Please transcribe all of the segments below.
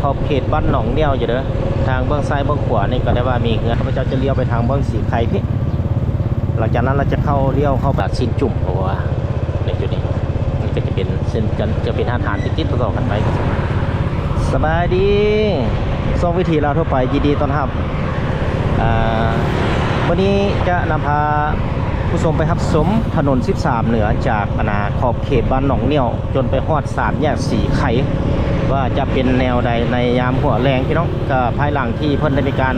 ຂອບເຂດບ້ານໜອງໜ້ຽວຢູ່ເດີ. ທາງເບື້ອງຊ້າຍເບື້ອງຂວານີ້ກໍໄດ້ວ່າມີເຮືອນ. ຂ້າພະເຈົ້າຈະລ້ຽວໄປທາງເບື້ອງສີໄຄພີ້. ຫຼັງຈາກນັ້ນລາວຈະເຂົ້າ ລ້ຽວເຂົ້າຕະຫຼາດຊິນຈຸ່ມ ເພາະວ່າໃນຈຸດນີ້ ມັນກໍຈະເປັນເຊັ່ນກັນ ຈະເປັນຮ້ານອາຫານຕິດໆຕໍ່ໆກັນໄປ. ສະບາຍດີ ຊ່ອງວິຖີລາວທົ່ວໄປ ຍິນດີຕ້ອນຮັບ. ອ່າ ມື້ນີ້ຈະນຳພາຜູ້ຊົມໄປຮັບຊົມຖະໜົນສິບສາມເໜືອ ຈາກ ອັນນ່າ ຂອບເຂດບ້ານໜອງໜ້ຽວ ຈົນໄປຮອດສາມແຍກສີໄຄ ວ່າຈະເປັນແນວໃດໃນຍາມຫົວແລງພີ່ນ້ອງ. ກໍພາຍຫຼັງທີ່ເພິ່ນໄດ້ມີການ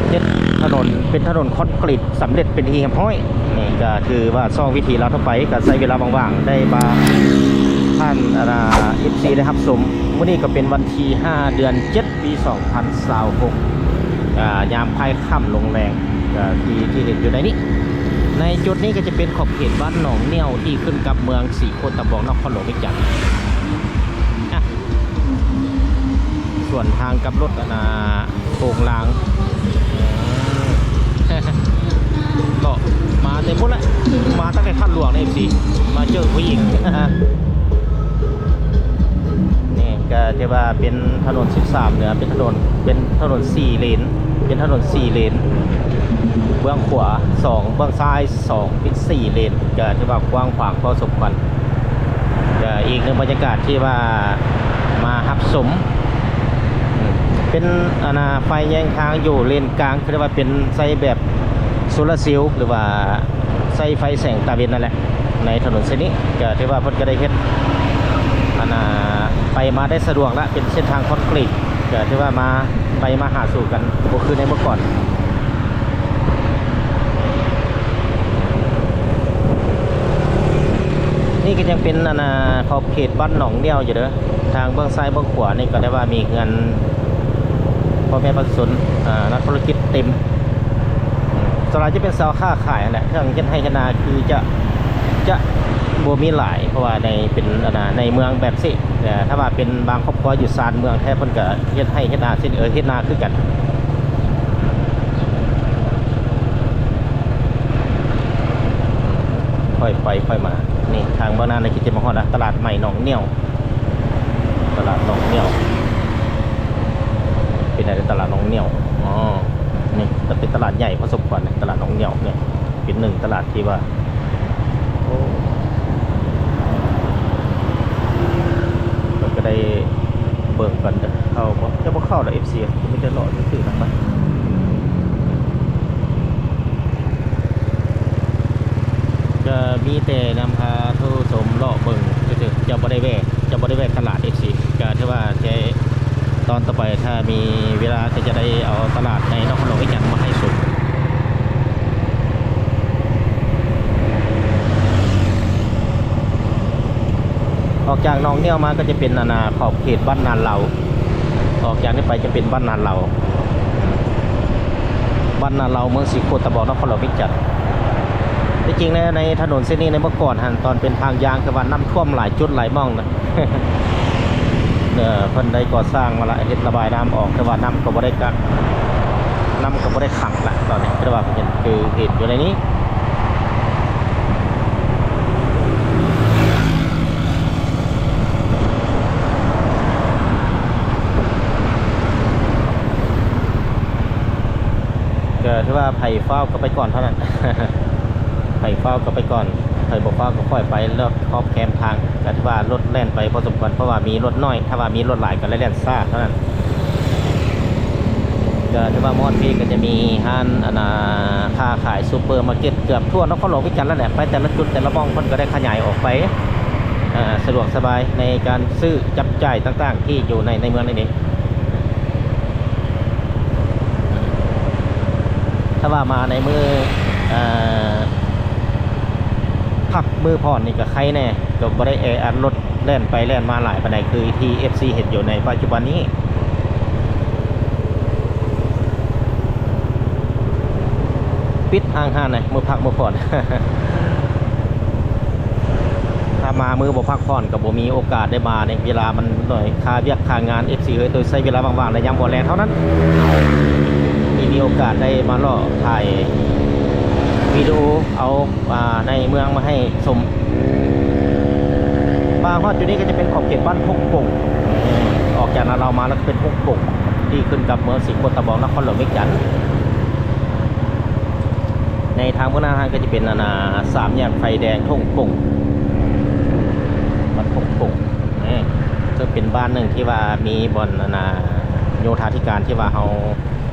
ເຮັດຖະໜົນ ເປັນຖະໜົນຄອນກຣີດສຳເລັດເປັນທີ່ຮຽບຮ້ອຍ. ນີ້ກໍຖືວ່າຊ່ອງວິຖີລາວທົ່ວໄປ ກໍໃຊ້ເວລາວ່າງໆ ໄດ້ມາຜ່ານ ອັນນ່າ ເອັຟຊີ ໄດ້ຮັບຊົມ. ມື້ນີ້ກໍເປັນວັນທີຫ້າ ເດືອນເຈັດ ປີສອງພັນຊາວຫົກ ອ່າ ຍາມຄ້າຍຄ່ຳລົງແລງ ກໍທີ່ ທີ່ເຫັນຢູ່ໃນນີ້. ໃນຈຸດນີ້ກໍຈະເປັນຂອບເຂດບ້ານໜອງໜ້ຽວ ທີ່ຂຶ້ນກັບເມືອງສີໂຄດຕະບອງ ນະຄອນຫຼວງວຽງຈັນ. ອ່ະ ສວນທາງກັບລົດ ອັນນ່າ ໂປງລາງ ເນາະ ມາເຕັມໝົດແຫຼະ ມາຕັ້ງແຕ່ທາດຫຼວງໃນ ເອັຟຊີ ມາເຈີຜູ້ຍິງ. ນີ້ກໍຖືວ່າເປັນຖະໜົນສິບສາມເໜືອ ເປັນຖະໜົນ ເປັນຖະໜົນສີ່ເລນ ເປັນຖະໜົນສີ່ເລນ ເບື້ອງຂວາສອງ ເບື້ອງຊ້າຍສອງ ເປັນສີ່ເລນ ກໍຖືວ່າກວ້າງຂວາງພໍສົມຄວນ. ກໍອີກໜຶ່ງບັນຍາກາດທີ່ວ່າມາຮັບຊົມ ເປັນ ອັນນ່າ ໄຟແຍງທາງຢູ່ເລນກາງ ຄືວ່າເປັນໃຊ້ແບບໂຊລາເຊວ ຫຼືວ່າໃຊ້ໄຟແສງຕາເວັນນັ້ນແຫຼະ ໃນຖະໜົນເສັ້ນນີ້. ກໍຖືວ່າເພິ່ນກໍໄດ້ເຮັດ ອັນນ່າ ໄປມາໄດ້ສະດວກລະ ເປັນເສັ້ນທາງຄອນກຣີດ ກໍຖືວ່າມາ ໄປມາຫາສູ່ກັນ ບໍ່ຄືໃນເມື່ອກ່ອນ. ນີ້ກໍຍັງເປັນ ອັນນ່າ ຂອບເຂດບ້ານໜອງໜ້ຽວຢູ່ເດີ. ທາງເບື້ອງຊ້າຍເບື້ອງຂວານີ້ກໍໄດ້ວ່າມີເຮືອນພໍ່ແມ່ປະຊາຊົນ ອ່າ ນັກທຸລະກິດເຕັມ. ສ່ວນຫຼາຍຈະເປັນຊາວຄ້າຂາຍຫັ້ນແຫຼະ. ເຄື່ອງເຮັດໄຮ່ເຮັດນາຄືຈະ ຈະບໍ່ມີຫຼາຍ ເພາະວ່າໃນ ເປັນ ອັນນ່າ ໃນເມືອງແບບຊີ້. ແຕ່ຖ້າວ່າເປັນບາງຄອບຄົວຢູ່ຊານເມືອງແທ້ ເພິ່ນກໍເຮັດໄຮ່ເຮັດນາເຊັ່ນ ເອີ ເຮັດນາຄືກັນ. ຄ່ອຍໄປຄ່ອຍມາ. ນີ້ທາງເບື້ອງໜ້ານີ້ກໍຈະມາຮອດລະ ຕະຫຼາດໃໝ່ໜອງໜ້ຽວ ຕະຫຼາດໜອງໜ້ຽວ. ເປັນໃດຕະຫຼາດໜອງໜ້ຽວ? ອໍ ນີ້ກໍເປັນຕະຫຼາດໃຫຍ່ພໍສົມຄວນ ຕະຫຼາດໜອງໜ້ຽວນີ້ ເປັນໜຶ່ງຕະຫຼາດທີ່ວ່າ ໂອ້ ເພິ່ນກໍໄດ້ເບິ່ງກັນ ເຂົ້າບໍ່ ຈະບໍ່ເຂົ້າດອກ ເອັຟຊີ ມີແຕ່ເລາະຊື່ໆນະ. ກໍມີແຕ່ນຳພາທ່ານຜູ້ຊົມເລາະເບິ່ງຊື່ໆ ຈະບໍ່ໄດ້ແວ່ ຈະບໍ່ໄດ້ແວ່ຕະຫຼາດ ເອັຟຊີ ກໍຖືວ່າແຕ່ຕອນຕໍ່ໄປ ຖ້າມີເວລາກໍຈະໄດ້ເອົາຕະຫຼາດໃນນະຄອນຫຼວງວຽງຈັນມາໃຫ້ຊົມ. ອອກຈາກໜອງໜ້ຽວມາກໍຈະເປັນ ອັນນ່າ ຂອບເຂດບ້ານນາເລົາ. ອອກຈາກນີ້ໄປຈະເປັນບ້ານນາເລົາ ບ້ານນາເລົາ ເມືອງສີໂຄດຕະບອງ ນະຄອນຫຼວງວຽງຈັນ. ທີ່ຈິງໃນ ໃນຖະໜົນເສັ້ນນີ້ໃນເມື່ອກ່ອນຫັ້ນ ຕອນເປັນທາງຍາງ ຄືວ່ານ້ຳຖ້ວມຫຼາຍຈຸດຫຼາຍໝ່ອງນະ. ເອີ ເພິ່ນໄດ້ກໍ່ສ້າງມາລະ ເຮັດລະບາຍນ້ຳອອກ ແຕ່ວ່ານ້ຳກໍບໍ່ໄດ້ກັກ ນ້ຳກໍບໍ່ໄດ້ຂັງລະ. ຕອນນີ້ຄືວ່າເຫັນ ຄືເຫັນຢູ່ໃນນີ້ ກໍຖືວ່າໃຜຟ້າວກໍໄປກ່ອນເທົ່ານັ້ນ ໃຜຟ້າວກໍໄປກ່ອນ ໃຜບໍ່ຟ້າວກໍຄ່ອຍໄປ ລອດຂອບແຄມທາງ. ກໍຖືວ່າລົດແລ່ນໄປພໍສົມຄວນ ເພາະວ່າມີລົດໜ້ອຍ ຖ້າວ່າມີລົດຫຼາຍກໍໄດ້ແລ່ນຊ້າເທົ່ານັ້ນ. ກໍຖືວ່າມາຮອດພີ້ກໍຈະມີຮ້ານ ອັນນ່າ ຄ້າຂາຍ ຊຸບເປີມາເກັດ ເກືອບທົ່ວນະຄອນຫຼວງວຽງຈັນແລ້ວແຫຼະ. ໄປແຕ່ລະຈຸດແຕ່ລະໝ່ອງເພິ່ນກໍໄດ້ຂະຫຍາຍອອກໄປ ເອີ ສະດວກສະບາຍໃນການຊື້ຈັບຈ່າຍຕ່າງໆ ທີ່ຢູ່ໃນ ໃນເມືອງນີ້ເດ້. ຖ້າວ່າມາໃນມື້ ເອີ ພັກມື້ຜ່ອນນີ້ກໍໄຄແດ່ ກໍບໍ່ໄດ້ແອອັດ ລົດແລ່ນໄປແລ່ນມາຫຼາຍປານໃດ ຄືທີ່ ເອັຟຊີ ເຫັນຢູ່ໃນປັດຈຸບັນນີ້. ປິດຫ້າງຮ້ານນະ ມື້ພັກມື້ຜ່ອນ. ຖ້າມາມື້ບໍ່ພັກຜ່ອນກໍບໍ່ມີໂອກາດໄດ້ມາເດ້ ເວລາມັນໜ້ອຍ ຄາວຽກຄາງານ ເອັຟຊີ ເອີຍ. ໂດຍໃຊ້ເວລາວ່າງໆໃນຍາມຫົວແລງເທົ່ານັ້ນ ທີ່ມີໂອກາດໄດ້ມາເລາະຖ່າຍວິດີໂອເອົາ ອ່າ ໃນເມືອງມາໃຫ້ຊົມ. ມາຮອດຈຸດນີ້ກໍຈະເປັນຂອບເຂດບ້ານທົ່ງປົງ. ອອກຈາກນາລາວມາແລ້ວກໍເປັນທົ່ງປົງ ທີ່ຂຶ້ນກັບເມືອງສີໂຄດຕະບອງ ນະຄອນຫຼວງວຽງຈັນ. ໃນທາງເບື້ອງໜ້າຫັ້ນກໍຈະເປັນ ອັນນ່າ ສາມແຍກໄຟແດງທົ່ງປົງ ວັດທົ່ງປົງ ເຊິ່ງເປັນບ້ານໜຶ່ງທີ່ວ່າມີບ່ອນ ອັນນ່າ ໂຍທາທິການທີ່ວ່າເຮົາ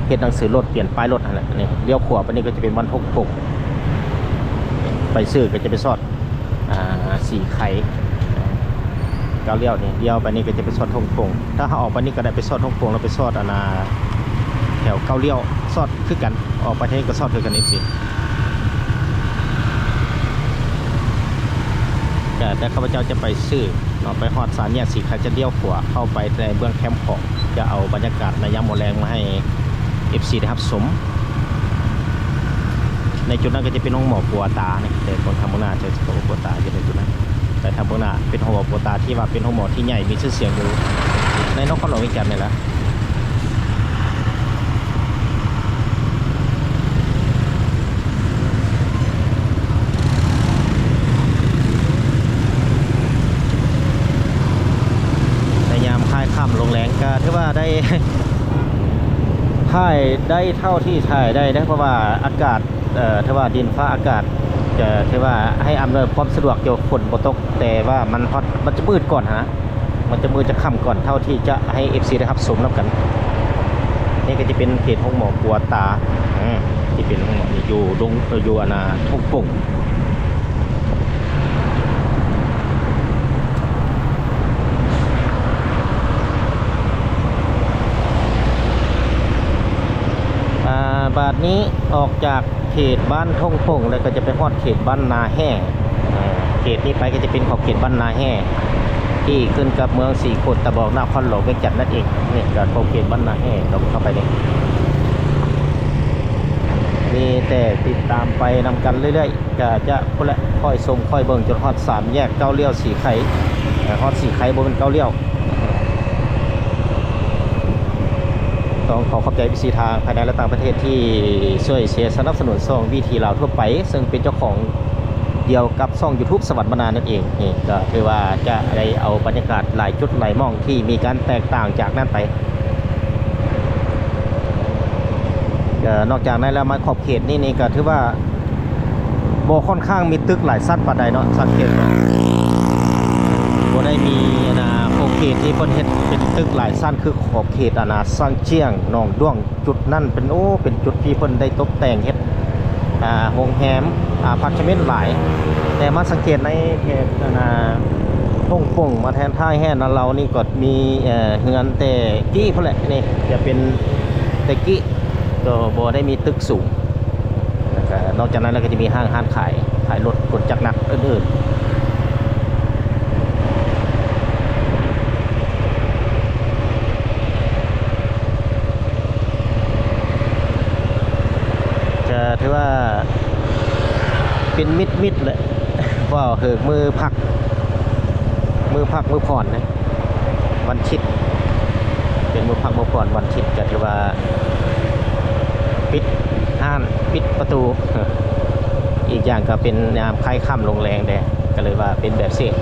ເຮັດໜັງສືລົດ ປ່ຽນປ້າຍລົດຫັ້ນແຫຼະ. ນີ້ລ້ຽວຂວາໄປນີ້ກໍຈະເປັນບ້ານທົ່ງປົງ ໄປຊື່ກໍຈະໄປຊອດ ອ່າ ສີໄຄ ກ້າວລ້ຽວນີ້ ລ້ຽວໄປນີ້ກໍຈະໄປຊອດທົ່ງປົງ. ຖ້າເຮົາອອກໄປນີ້ກໍໄດ້ໄປຊອດທົ່ງປົງ ແລ້ວໄປຊອດ ອັນນ່າ ແຖວກ້າວລ້ຽວ ຊອດຄືກັນ ອອກໄປທາງນີ້ກໍຊອດຄືກັນ ເອັຟຊີ ແຕ່ຂ້າພະເຈົ້າຈະໄປຊື່ເນາະ ໄປຮອດສາມແຍກສີໄຄ ຈະລ້ຽວຂວາເຂົ້າໄປໃນເບື້ອງແຄມຂອງ ຈະເອົາບັນຍາກາດໃນຍາມມື້ແລງມາໃຫ້ ເອັຟຊີ ໄດ້ຮັບຊົມ. ໃນຈຸດນັ້ນກໍຈະເປັນໂຮງໝໍປົວຕານີ້ ແຕ່ເບິ່ງທາງເບື້ອງໜ້າຈະເປັນໂຮງໝໍປົວຕາຢູ່ໃນຈຸດນັ້ນ. ແຕ່ທາງເບື້ອງໜ້າເປັນໂຮງໝໍປົວຕາທີ່ວ່າເປັນໂຮງໝໍທີ່ໃຫຍ່ມີຊື່ສຽງຢູ່ໃນນະຄອນຫຼວງວຽງຈັນນີ້ແຫຼະ. ໃນຍາມຄ້າຍຄ່ຳລົງແລງ ກໍຖືວ່າໄດ້ ຖ່າຍໄດ້ເທົ່າທີ່ຖ່າຍໄດ້ເດ້ ເພາະວ່າອາກາດ ເອີ ຖືວ່າດິນຟ້າອາກາດ ກໍຖືວ່າໃຫ້ອຳນວຍຄວາມສະດວກຢູ່ ຝົນບໍ່ຕົກ ແຕ່ວ່າມັນຮອດ ມັນຈະມືດກ່ອນຫັ້ນນະ ມັນຈະມືດຈະຄ່ຳກ່ອນເທົ່າທີ່ຈະໃຫ້ ເອັຟຊີ ໄດ້ຮັບຊົມນຳກັນ. ນີ້ກໍຈະເປັນເຂດໂຮງໝໍປົວຕາ ອາ ທີ່ເປັນໂຮງໝໍນີ້ຢູ່ດົງ ເອີ ຢູ່ ອັນນ່າ ທົ່ງປົງ. ອາ ບາດນີ້ອອກຈາກເຂດບ້ານທົ່ງປົງ ແລ້ວກໍຈະໄປຮອດເຂດບ້ານນາແຮ່. ເຂດນີ້ໄປກໍຈະເປັນຂອບເຂດບ້ານນາແຮ່ ທີ່ຂຶ້ນກັບເມືອງສີໂຄດຕະບອງ ນະຄອນຫຼວງວຽງຈັນນັ້ນເອງ. ນີ້ກໍຂອບເຂດບ້ານນາແຮ່ ເຂົ້າໄປນີ້ ມີແຕ່ຕິດຕາມໄປນຳກັນເລື້ອຍໆ. ກະຈະພຸ້ນແຫຼະ ຄ່ອຍຊົມຄ່ອຍເບິ່ງຈົນຮອດສາມແຍກກ້າວລ້ຽວສີໄຄ ເອີ ຮອດສີໄຄ ບໍ່ແມ່ນກ້າວລ້ຽວ. ຕ້ອງຂໍຂອບໃຈ ເອັຟຊີ ທາງພາຍໃນ ແລະ ຕ່າງປະເທດທີ່ຊ່ວຍເຊຍສະໜັບສະໜູນຊ່ອງວິຖີລາວທົ່ວໄປ ເຊິ່ງເປັນເຈົ້າຂອງດຽວກັບຊ່ອງ YouTube ສະຫວັນບັນນານັ້ນເອງ. ນີ້ກໍຖືວ່າຈະໄດ້ເອົາບັນຍາກາດຫຼາຍຈຸດຫຼາຍໝ່ອງທີ່ມີການແຕກຕ່າງຈາກນັ້ນໄປ. ກໍນອກຈາກນັ້ນແລ້ວ ມາຂອບເຂດນີ້ນີ້ກໍຖືວ່າບໍ່ຄ່ອນຂ້າງມີຕຶກຫຼາຍຊັ້ນປານໃດເນາະ ສັງເກດເບິ່ງ ບໍ່ໄດ້ມີ ອັນນ່າ ຂອບເຂດທີ່ເພິ່ນເຮັດເປັນຕຶກຫຼາຍຊັ້ນ ຄືຂອບເຂດ ອັນນ່າ ຊາງຈຽງ ໜອງດ້ວງ ຈຸດນັ້ນເປັນ ໂອ້ ເປັນຈຸດທີ່ເພິ່ນໄດ້ຕົບແຕ່ງເຮັດ ອ່າ ໂຮງແຮມ ອາພາດຕະເມັນຫຼາຍ. ແຕ່ມາສັງເກດໃນເຂດ ອັນນ່າ ທົ່ງປົງ ມາແທນທ້າຍແຮ່ນາເລົານີ້ກໍມີ ເອີ່ ເຮືອນແຕ່ກີ້ພຸ້ນແຫຼະ ນີ້ຈະເປັນແຕ່ກີ້ ກໍບໍ່ໄດ້ມີຕຶກສູງ. ແລ້ວກໍນອກຈາກນັ້ນແລ້ວກໍຈະມີຫ້າງຮ້ານຂາຍ ຂາຍລົດ ລົດຈັກໜັກອື່ນໆ. ຈະຖືວ່າເປັນມິດໆແຫຼະ ເວົ້າເຖິງມື້ພັກ ມື້ພັກມື້ຜ່ອນນະ ວັນທິດ ເປັນມື້ພັກມື້ຜ່ອນວັນທິດ ກະຖືວ່າປິດຮ້ານ ປິດປະຕູ. ອີກຢ່າງກະເປັນຍາມຄ້າຍຄ່ຳລົງແລງແດ່ ກະເລີຍວ່າເປັນແບບເສດ.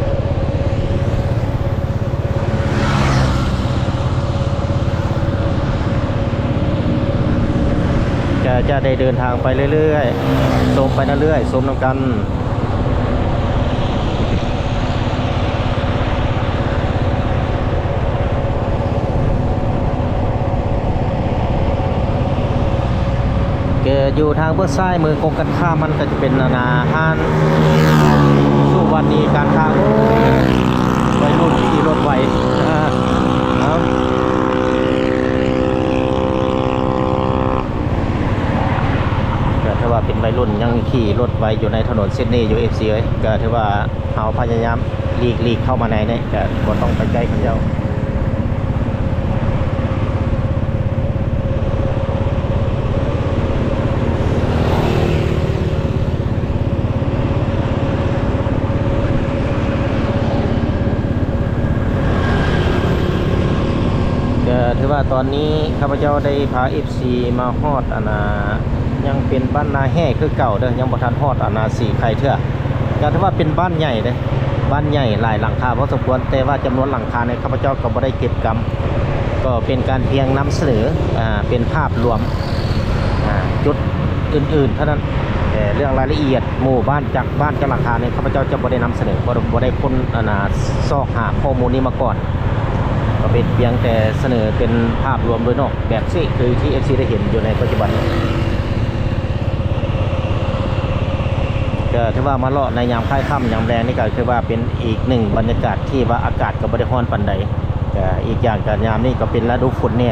ກະຈະໄດ້ເດີນທາງໄປເລື້ອຍໆ ຊົມໄປນຳເລື້ອຍ ຊົມນຳກັນ. ກະຢູ່ທາງເບື້ອງຊ້າຍມືກົງກັນຂ້າມມັນກະຈະເປັນ ອັນນ່າ ຮ້ານສຸວັນນີການຄ້າ. ໂອ້ ໄວລຸ້ນຂີ່ລົດໄວ ເອົາ ກະຖືວ່າເປັນໄວລຸ້ນຍັງຂີ່ລົດໄວຢູ່ໃນຖະໜົນຊິດນີຢູ່ ເອັຟຊີ ເອີຍ. ກະຖືວ່າເຮົາພະຍາຍາມຫຼີກໆເຂົ້າມາໃນນີ້ ກະບໍ່ຕ້ອງໄປໃກ້ເຂົາເຈົ້າ. ກະຖືວ່າຕອນນີ້ຂ້າພະເຈົ້າໄດ້ພາ ເອັຟຊີ ມາຮອດ ອັນນ່າ ຍັງເປັນບ້ານນາແຮ່ຄືເກົ່າເດີ້ ຍັງບໍ່ທັນຮອດ ອັນນ່າ ສີໄຄເທື່ອ. ກະຖືວ່າເປັນບ້ານໃຫຍ່ເດ້ ບ້ານໃຫຍ່ຫຼາຍຫຼັງຄາພໍສົມຄວນ, ແຕ່ວ່າຈຳນວນຫຼັງຄານີ້ຂ້າພະເຈົ້າກໍບໍ່ໄດ້ເກັບກຳ, ກໍເປັນການພຽງນຳສະເໜີ ອ່າ ເປັນພາບລວມ ອ່າ ຈຸດອື່ນໆເທົ່ານັ້ນ. ແຕ່ເລື່ອງລາຍລະອຽດໝູ່ບ້ານ ຈັກບ້ານຈັກຫຼັງຄານີ້ ຂ້າພະເຈົ້າຈະບໍ່ໄດ້ນຳສະເໜີ, ບໍ່ ບໍ່ໄດ້ຄົ້ນ ອັນນ່າ ຊອກຫາຂໍ້ມູນນີ້ມາກ່ອນ. ກໍເປັນພຽງແຕ່ສະເໜີເປັນພາບລວມໂດຍນອກແບບນີ້ ຄືທີ່ເອັຟຊີໄດ້ເຫັນຢູ່ໃນປັດຈຸບັນ. ກໍຖືວ່າມາເລາະໃນຍາມຄ້າຍຄ່ຳຍາມແລງນີ້ ກໍຄືວ່າເປັນອີກໜຶ່ງບັນຍາກາດທີ່ວ່າອາກາດກໍບໍ່ໄດ້ຮ້ອນປານໃດ. ກໍອີກຢ່າງກໍຍາມນີ້ກໍເປັນລະດູຝົນແດ່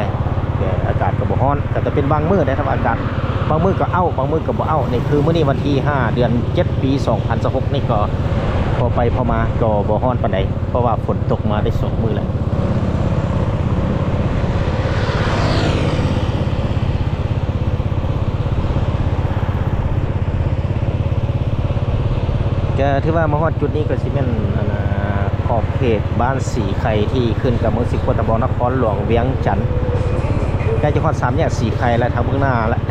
ກໍອາກາດກໍບໍ່ຮ້ອນ, ກໍຈະເປັນບາງມື້ໄດ໋ ຖ້າວ່າອາກາດ ບາງມື້ກໍເອົ້າ ບາງມື້ກໍບໍ່ເອົ້າ. ນີ້ຄືມື້ນີ້ວັນທີຫ້າ ເດືອນເຈັດ ປີສອງພັນຊາວຫົກນີ້ ກໍພໍໄປພໍມາ ກໍບໍ່ຮ້ອນປານໃດ ເພາະວ່າຝົນຕົກມາໄດ້ສອງມື້ແລ້ວ. ກໍຖືວ່າມາຮອດຈຸດນີ້ກໍຊິແມ່ນ ອັນນ່າ ຂອບເຂດບ້ານສີໄຄ ທີ່ຂຶ້ນກັບເມືອງສີໂຄດຕະບອງ ນະຄອນຫຼວງວຽງຈັນ, ໃກ້ຈະຮອດສາມແຍກສີໄຄແລ້ວ ທາງເບື້ອງໜ້າແລ້ວ.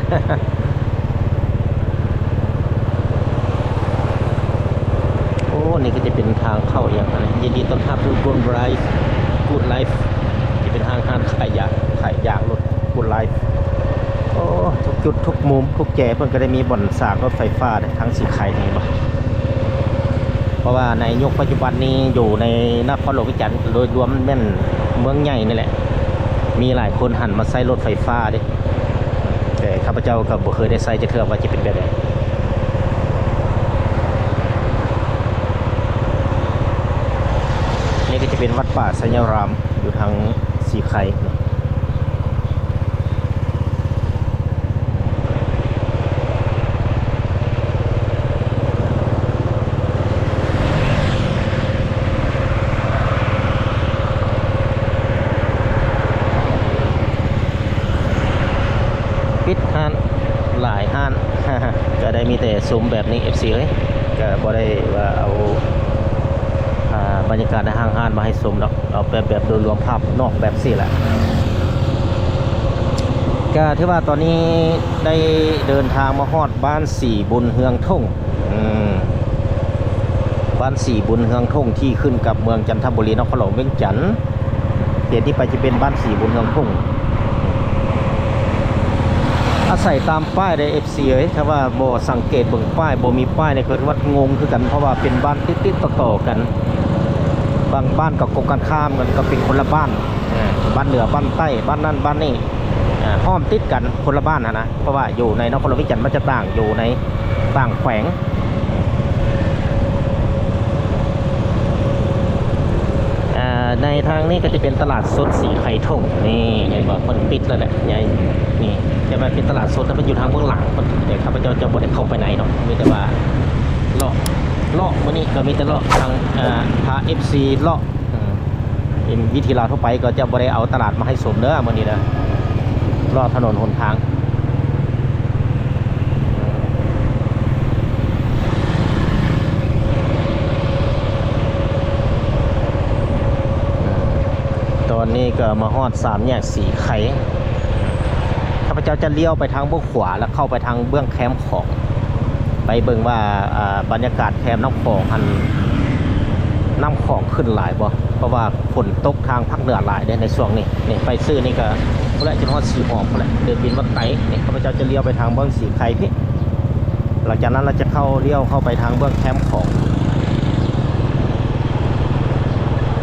ໂອ້ ນີ້ກໍຈະເປັນທາງເຂົ້າອີ່ຫຍັງຫັ້ນ ຍິນດີຕ້ອນຮັບສູ່ Good Life Good Life ທີ່ເປັນຫ້າງຮ້ານຂາຍຢາ ຂາຍຢາງລົດ Good Life. ໂອ້ ທຸກຈຸດທຸກມຸມທຸກແຈເພິ່ນກໍໄດ້ມີບ່ອນສາກລົດໄຟຟ້າເດ້ ທາງສີໄຄນີ້ເຫັນບໍ່? ເພາະວ່າໃນຍຸກປັດຈຸບັນນີ້ ຢູ່ໃນນະຄອນຫຼວງວຽງຈັນ ໂດຍລວມແມ່ນເມືອງໃຫຍ່ນີ້ແຫຼະ ມີຫຼາຍຄົນຫັນມາໃຊ້ລົດໄຟຟ້າເດ້. ແຕ່ຂ້າພະເຈົ້າກໍບໍ່ເຄີຍໄດ້ໃຊ້ຈັກເທື່ອວ່າຈະເປັນແບບໃດ. ນີ້ກໍຈະເປັນວັດປ່າໄຊຍາລາມ ຢູ່ທາງສີໄຄ. ປິດຮ້ານ ຫຼາຍຮ້ານ ກໍໄດ້ມີແຕ່ຊົມແບບນີ້ ເອັຟຊີເອີຍ. ກໍບໍ່ໄດ້ວ່າເອົາ ອ່າ ບັນຍາກາດໃນຫ້າງຮ້ານມາໃຫ້ຊົມດອກ, ເອົາແບບ ແບບໂດຍລວມພາບນອກແບບຊີ້ແຫຼະ. ກໍຖືວ່າຕອນນີ້ໄດ້ເດີນທາງມາຮອດບ້ານສີບຸນເຮືອງທົ່ງ. ອືມ ບ້ານສີບຸນເຮືອງທົ່ງ ທີ່ຂຶ້ນກັບເມືອງຈັນທະບູລີ ນະຄອນຫຼວງວຽງຈັນ. ເຂດນີ້ໄປຈະເປັນບ້ານສີບຸນເຮືອງທົ່ງ. ອາໄສຕາມປ້າຍເດີ ເອັຟຊີເອີຍ, ຖ້າວ່າບໍ່ສັງເກດເບິ່ງປ້າຍ ບໍ່ມີປ້າຍນີ້ ກໍຖືວ່າງົງຄືກັນ, ເພາະວ່າເປັນບ້ານຕິດໆຕໍ່ໆກັນ, ບາງບ້ານກໍກົງກັນຂ້າມກັນ ກໍເປັນຄົນລະບ້ານ. ເອີ ບ້ານເໜືອ ບ້ານໃຕ້ ບ້ານນັ້ນ ບ້ານນີ້ ເອີ ຫ້ອມຕິດກັນ ຄົນລະບ້ານຫັ້ນນະ. ເພາະວ່າຢູ່ໃນນະຄອນຫຼວງວຽງຈັນ ມັນຈະຕ່າງ ຢູ່ໃນຕ່າງແຂວງ. ອ່າ ໃນທາງນີ້ກໍຈະເປັນຕະຫຼາດສົດສີໄຄທົ່ງ. ນີ້ເຫັນບໍ່? ເພິ່ນປິດແລ້ວແຫຼະ ໃຫຍ່ນີ້ ແຕ່ວ່າເປັນຕະຫຼາດສົດ ແຕ່ເພິ່ນຢູ່ທາງເບື້ອງຫຼັງ. ແຕ່ຂ້າພະເຈົ້າຈະບໍ່ໄດ້ເຂົ້າໄປໃນເນາະ, ມີແຕ່ວ່າເລາະ ເລາະ ມື້ນີ້ກໍມີແຕ່ເລາະທາງ ເອີ ພາ ເອັຟຊີ ເລາະ ເອີ ເປັນວິຖີລາວທົ່ວໄປ ກໍຈະບໍ່ໄດ້ເອົາຕະຫຼາດມາໃຫ້ຊົມເດີ ມື້ນີ້ເດີ, ເລາະຖະໜົນຫົນທາງ. ຕອນນີ້ກໍມາຮອດສາມແຍກສີໄຄ. ຂ້າພະເຈົ້າຈະລ້ຽວໄປທາງເບື້ອງຂວາ ແລ້ວເຂົ້າໄປທາງເບື້ອງແຄມຂອງ ໄປເບິ່ງວ່າ ອ່າ ບັນຍາກາດແຄມນ້ຳຂອງຫັ້ນ ນ້ຳຂອງຂຶ້ນຫຼາຍບໍ່? ເພາະວ່າຝົນຕົກທາງພາກເໜືອຫຼາຍເດ້ໃນຊ່ວງນີ້. ນີ້ ໄປຊື່ນີ້ກໍພຸ້ນແຫຼະ ຈົນຮອດສີຫອມພຸ້ນແຫຼະ ເດີນບິນວັດໄຕ. ນີ້ ຂ້າພະເຈົ້າຈະລ້ຽວໄປທາງເບື້ອງສີໄຄພີ້. ຫຼັງຈາກນັ້ນລະຈະເຂົ້າ ລ້ຽວເຂົ້າໄປທາງເບື້ອງແຄມຂອງ.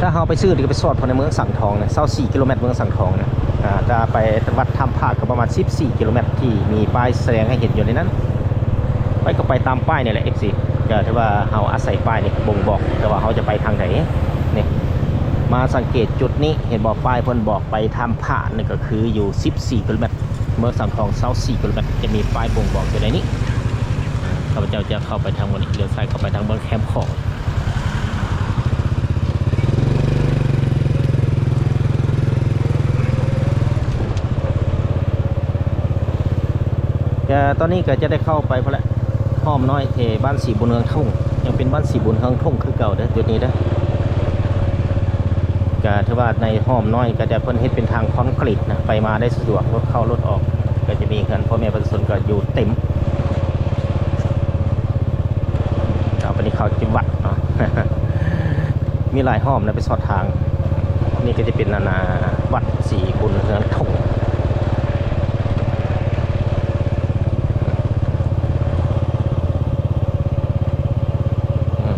ຖ້າເຮົາໄປຊື່ນີ້ກໍໄປສອດພາຍໃນເມືອງສັງທອງນະ ຊາວສີ່ກິໂລແມັດ ເມືອງສັງທອງນະ. ອ່າ ຖ້າໄປວັດຖ້ຳພະກໍປະມານສິບສີ່ກິໂລແມັດ ທີ່ມີປ້າຍສະແດງໃຫ້ເຫັນຢູ່ໃນນັ້ນ. ໄປກໍໄປຕາມປ້າຍນີ້ແຫຼະ ເອັຟຊີ ກໍຖືວ່າເຮົາອາໄສປ້າຍນີ້ບົ່ງບອກ ແຕ່ວ່າເຮົາຈະໄປທາງໃດ. ນີ້ ມາສັງເກດຈຸດນີ້ ເຫັນບໍ່? ປ້າຍເພິ່ນບອກໄປຖ້ຳພະນີ້ ກໍຄືຢູ່ສິບສີ່ກິໂລແມັດ. ເມືອງສັງທອງ ຊາວສີ່ກິໂລແມັດ ຈະມີປ້າຍບົ່ງບອກຢູ່ໃນນີ້. ຂ້າພະເຈົ້າຈະເຂົ້າໄປທາງບ່ອນນີ້ ລ້ຽວຊ້າຍເຂົ້າໄປທາງເມືອງແຄມຂອງ. ກະຕອນນີ້ກະຈະໄດ້ເຂົ້າໄປພຸ້ນແຫຼະ ອ້ອມນ້ອຍເຂດບ້ານສີບຸນເຮືອງທົ່ງ ຍັງເປັນບ້ານສີບຸນເຮືອງທົ່ງຄືເກົ່າເດີ ຈຸດນີ້ເດີ. ກະຖືວ່າໃນອ້ອມນ້ອຍກະຈະເພິ່ນເຮັດເປັນທາງຄອນກຣີດນະ ໄປມາໄດ້ສະດວກ ລົດເຂົ້າລົດອອກ ກະຈະມີເຮືອນພໍ່ແມ່ປະຊາຊົນກະຢູ່ເຕັມ. ເອົາ ບາດນີ້ເຂົ້າທີ່ວັດເນາະ. ມີຫຼາຍຮ່ອມນະ ໄປສອດທາງ. ນີ້ກໍຈະເປັນອັນນ່າ ວັດສີບຸນເຮືອງທົ່ງ. ອືມ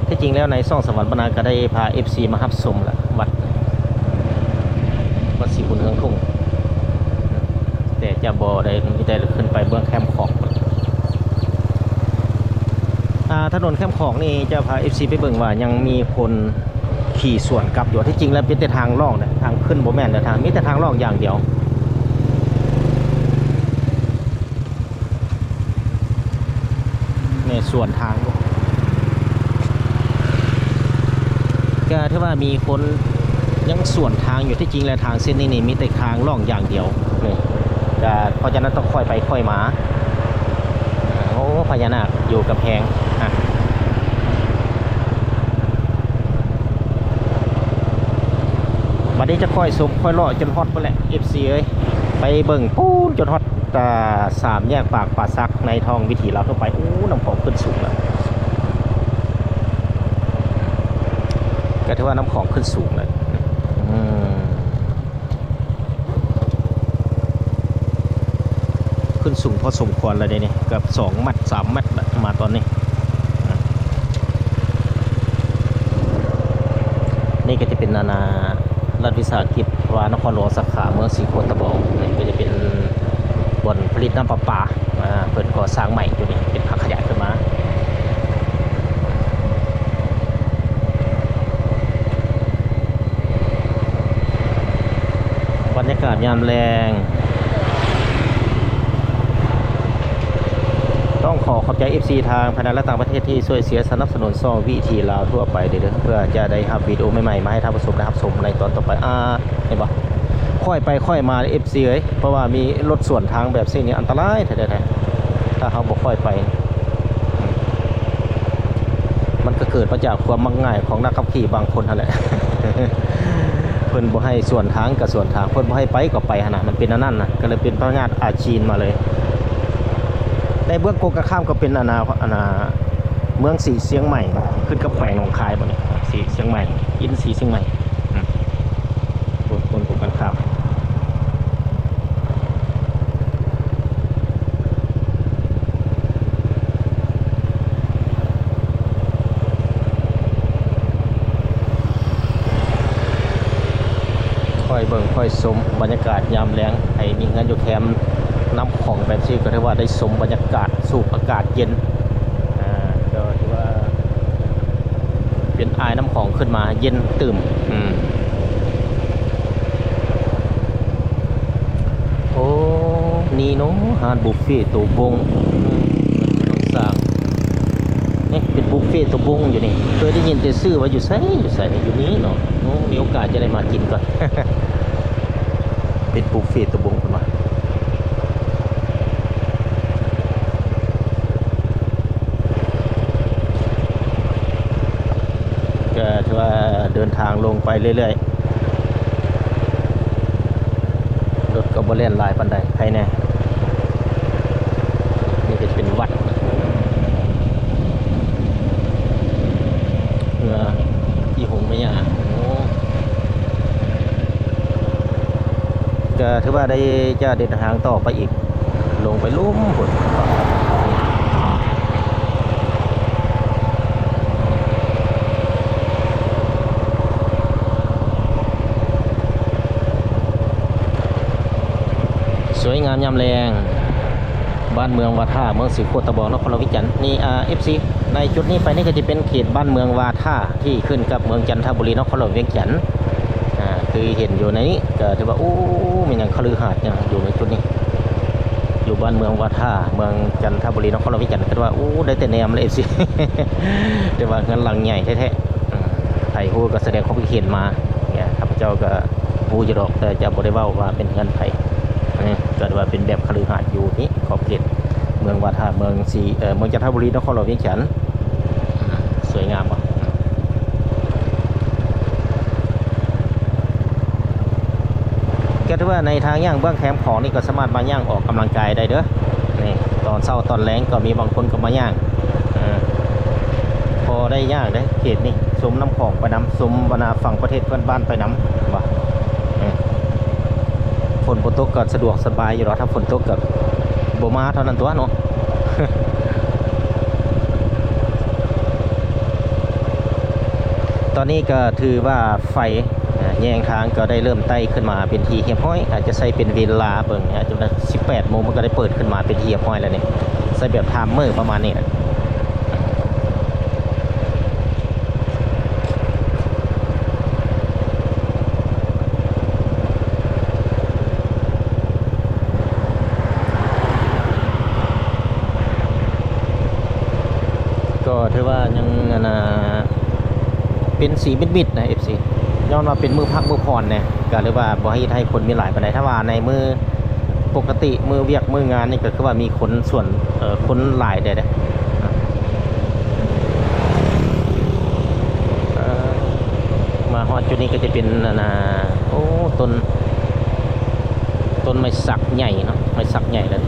ທີ່ຈິງແລ້ວໃນຊ່ອງສະຫວັນບັນນາກໍໄດ້ພາເອັຟຊີມາຮັບຊົມລະ ວັດ ວັດສີບຸນເຮືອງທົ່ງ ແຕ່ຈະບໍ່ໄດ້ ມີແຕ່ຂຶ້ນໄປເບື້ອງແຄມຂອງພຸ້ນ. ອ່າ ຖະໜົນແຄມຂອງນີ້ຈະພາເອັຟຊີໄປເບິ່ງວ່າຍັງມີຄົນຂີ່ສວນກັບຢູ່. ທີ່ຈິງແລ້ວເປັນແຕ່ທາງລ່ອງນະ ທາງຂຶ້ນບໍ່ແມ່ນແລ້ວ ທາງ ມີແຕ່ທາງລ່ອງຢ່າງດຽວ. ແມ່ນສວນທາງ ກໍຖືວ່າມີຄົນຍັງສວນທາງຢູ່. ທີ່ຈິງແລ້ວທາງເສັ້ນນີ້ນີ້ມີແຕ່ທາງລ່ອງຢ່າງດຽວນີ້ ກໍເພາະສະນັ້ນຕ້ອງຄ່ອຍໄປຄ່ອຍມາ. ໂອ້ ພະຍານາກຢູ່ກຳແພງ ອ່ະ ບັດນີ້ຈະຄ່ອຍຊົມຄ່ອຍເລາະຈົນຮອດພຸ້ນແຫຼະ ເອັຟຊີເອີຍ ໄປເບິ່ງປູ້ນຈົນຮອດ ອ່າ ສາມແຍກປາກປ່າສັກ ໃນທ້ອງວິຖີລາວທົ່ວໄປ. ໂອ້ ນ້ຳຂອງຂຶ້ນສູງແລ້ວ ກໍຖືວ່ານ້ຳຂອງຂຶ້ນສູງແລ້ວ. ອືມ ຂຶ້ນສູງພໍສົມຄວນແລ້ວເດ້ນີ້ ເກືອບສອງແມັດ ສາມແມັດແລ້ວ ມາຕອນນີ້. ນີ້ກໍຈະເປັນອັນນ່າ ລັດວິສາຫະກິດວ່ານະຄອນຫຼວງສາຂາເມືອງສີໂຄດຕະບອງ. ນີ້ກໍຈະເປັນບ່ອນຜະລິດນ້ຳປະປາ ອ່າ ເພິ່ນກໍ່ສ້າງໃໝ່ຢູ່ນີ້ ເປັນພາກຂະຫຍາຍຂຶ້ນມາ. ບັນຍາກາດຍາມແລງ ຕ້ອງຂໍຂອບໃຈເອັຟຊີທາງພາຍໃນ ແລະ ຕ່າງປະເທດທີ່ຊ່ວຍເຊຍສະໜັບສະໜູນຊ່ອງວິຖີລາວທົ່ວໄປເດີ ເພື່ອຈະໄດ້ຮັບວິດີໂອໃໝ່ໆມາໃຫ້ທ່ານຜູ້ຊົມໄດ້ຮັບຊົມໃນຕອນຕໍ່ໄປ. ອ່າ ເຫັນບໍ່ ຄ່ອຍໄປຄ່ອຍມາເດີ ເອັຟຊີເອີຍ ເພາະວ່າມີລົດສວນທາງແບບເສັ້ນນີ້ອັນຕະລາຍແທ້ໆ ຖ້າເຮົາບໍ່ຄ່ອຍໄປ. ມັນກໍເກີດມາຈາກຄວາມມັກງ່າຍຂອງນັກຂັບຂີ່ບາງຄົນຫັ້ນແຫຼະ ເພິ່ນບໍ່ໃຫ້ສວນທາງກໍສວນທາງ ເພິ່ນບໍ່ໃຫ້ໄປກໍໄປຫັ້ນນະ ມັນເປັນອັນນັ້ນນະ ກໍເລີຍເປັນພະຍາດອາຈີນມາເລີຍ. ໃນເບື້ອງກົງກັນຂ້າມກໍເປັນອັນນ່າ ອັນນ່າ ເມືອງສີຊຽງໃໝ່ ຂຶ້ນກັບແຂວງໜອງຄາຍບໍນີ້ ສີຊຽງໃໝ່ ອິນສີຊຽງໃໝ່. ອືມ ໂອ້ຍ ຄົນກົງກັນຂ້າມ ຄ່ອຍເບິ່ງຄ່ອຍຊົມບັນຍາກາດຍາມແລງ. ໃຜມີເຮືອນຢູ່ແຄມນ້ຳຂອງແບບຊີ້ ກໍຖືວ່າໄດ້ຊົມບັນຍາກາດ ສູດອາກາດເຢັນ ອ່າ ກໍຖືວ່າ ເປັນອາຍນ້ຳຂອງຂຶ້ນມາເຢັນຕື່ມ. ອືມ ໂອ້ ນີ້ເນາະ ຮ້ານບຸບເຟໂຕບົງ ສ້າງ ນີ້ເປັນບຸບເຟໂຕບົງຢູ່ນີ້ ເຄີຍໄດ້ຍິນແຕ່ຊື່ວ່າຢູ່ໃສ ຢູ່ໃສ ຢູ່ນີ້ເນາະ. ໂອ້ ມີໂອກາດຈະໄດ້ມາກິນກ່ອນ ເປັນບຸບເຟໂຕບົງເພິ່ນວ່າ. ກໍຖືວ່າເດີນທາງລົງໄປເລື້ອຍໆ ລົດກໍບໍ່ແລ່ນຫຼາຍປານໃດ ໃຄແນ່. ນີ້ກໍຈະເປັນວັດ ເພື່ອອີຫົງແມ່ຍ່າ. ໂອ້ ກໍຖືວ່າໄດ້ຈະເດີນທາງຕໍ່ໄປອີກ ລົງໄປລຸ່ມພຸ້ນ. ສວຍງາມຍາມແລງ ບ້ານເມືອງວາທາ ເມືອງສີໂຄດຕະບອງ ນະຄອນຫຼວງວຽງຈັນ. ນີ້ ອ່າ ເອັຟຊີ ໃນຈຸດນີ້ໄປນີ້ກໍຈະເປັນເຂດບ້ານເມືອງວາທາ ທີ່ຂຶ້ນກັບເມືອງຈັນທະບູລີ ນະຄອນຫຼວງວຽງຈັນ. ອ່າ ຄືເຫັນຢູ່ໃນນີ້ກໍຖືວ່າ ໂອ້ ແມ່ນຫຍັງຄະລືຫາດຫຍັງຢູ່ໃນຈຸດນີ້ ຢູ່ບ້ານເມືອງວາທາ ເມືອງຈັນທະບູລີ ນະຄອນຫຼວງວຽງຈັນ. ກໍຖືວ່າ ໂອ້ ໄດ້ແຕ່ແນມເລີຍ ເອັຟຊີ ແຕ່ວ່າເຮືອນຫຼັງໃຫຍ່ແທ້ໆ. ອືມ ໃຜຮູ້ກໍສະແດງຄວາມຄິດເຫັນມາ. ຂ້າພະເຈົ້າກໍຮູ້ຢູ່ດອກ ແຕ່ຈະບໍ່ໄດ້ເວົ້າວ່າເປັນເຮືອນໃຜ. ອືມ ກໍຖືວ່າເປັນແບບຄະລືຫາດຢູ່ນີ້ ຂອບເຂດເມືອງວາທາ ເມືອງສີ ເອີ ເມືອງຈັນທະບູລີ ນະຄອນຫຼວງວຽງຈັນ. ອືມ ສວຍງາມບໍ່? ອືມ ກໍຖືວ່າໃນທາງຍ່າງເບື້ອງແຄມຂອງນີ້ກໍສາມາດມາຍ່າງອອກກຳລັງກາຍໄດ້ເດີ. ນີ້ ຕອນເຊົ້າຕອນແລງກໍມີບາງຄົນກໍມາຍ່າງ ເອີ ພໍ ບໍ່ໄດ້ຍາກເດ້ເຂດນີ້ ຊົມນ້ຳຂອງໄປນຳ ຊົມບັນດາຝັ່ງປະເທດເພື່ອນບ້ານໄປນຳວ່າ ເອີ ຝົນບໍ່ຕົກກໍສະດວກສະບາຍຢູ່ດອກ ຖ້າຝົນຕົກກໍບໍ່ມາເທົ່ານັ້ນຕົວະເນາະ. ຕອນນີ້ກໍຖືວ່າໄຟ ແຍງທາງກໍໄດ້ເລີ່ມໄຕ່ຂຶ້ນມາເປັນທີ່ຮຽບຮ້ອຍ ອາດຈະໃຊ້ເປັນເວລາເບິ່ງ ອາດຈະ ສິບແປດໂມງ ມັນກໍໄດ້ເປີດຂຶ້ນມາເປັນທີ່ຮຽບຮ້ອຍແລ້ວນີ້ ໃຊ້ແບບ timer ປະມານນີ້ແຫຼະ. ກໍຖືວ່າຍັງ ອັນນ່າ ເປັນສີມິດໆນະ ເອັຟຊີ ຍ້ອນວ່າເປັນມື້ພັກມື້ຜ່ອນແດ່ ກໍເລີຍວ່າບໍ່ເຮັດໃຫ້ຄົນມີຫຼາຍປານໃດ. ຖ້າວ່າໃນມື້ປົກກະຕິ ມື້ວຽກມື້ງານນີ້ ກໍຄືວ່າມີຄົນສ່ວນ ເອີ ຄົນຫຼາຍແດ່ເດ້. ເອີ ມາຮອດຈຸດນີ້ກໍຈະເປັນ ອັນນ່າ ໂອ້ ຕົ້ນ ຕົ້ນໄມ້ສັກໃຫຍ່ເນາະ ໄມ້ສັກໃຫຍ່ເລີຍ.